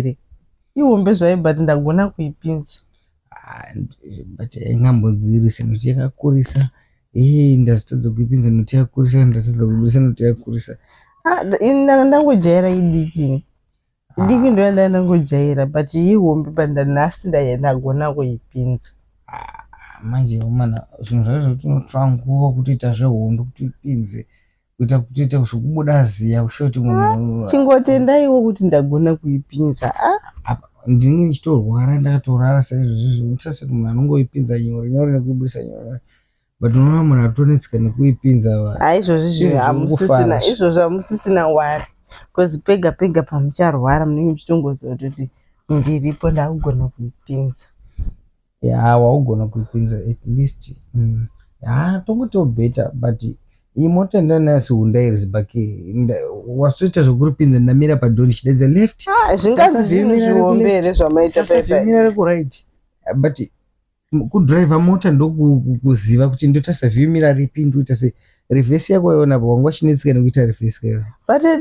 Here, ihombe zvayo, but ndagona kuipinza. Ah, but ingambonzirisi nokuti yakakurisa. Ee, ndazotadza kuipinza nokuti yakurisa, ndatadza kubudisa nokuti yakurisa. Ah, ini ndanga ndangojaira idiki idiki, ndo yandanga ndangojaira, but ihombe, but ndanhasi ndagona kuipinza. Ah, manje umana zvinhu zvacho zvokuti unotora nguva kutoita zvehondo kuti uipinze, kuita kutoita zvekubuda ziya kushoti munhu. Chingotendaiwo kuti ndagona kuipinza, ah. Apa ndinenge ndichitorwara, ndakatorara saizvozvizvo. Unoita sekuti munhu anongoipinza nyore nyore nekuibudisa nyore nyore, but unoona munhu aritonetseka nekuipinza. Ah, izvozvi Izvo zvinhu hamusisina zvekufara. Izvozvo hamusisina wari, because pega pega pamucharwara munenge muchitongoziva kuti ndiripo, ndakugona kuipinza. Ya, waugona kuipinza at least. Ya, tongotiwo better, but iyi mota ndanayo seHyundai rizibhake, wasoita zvekuripinza, ndamira padhoo ndichidaidza left. Ah, zvinganzi zvinhu zvihombe here zvamaita paipai? Mira rekuright, but kudhiraivha mota ndokuziva kuti ndotarisa view mirror ripi, ndoita sei reverse yako. Iona pa wanga uchinetseka nekuita reverse kayo. But at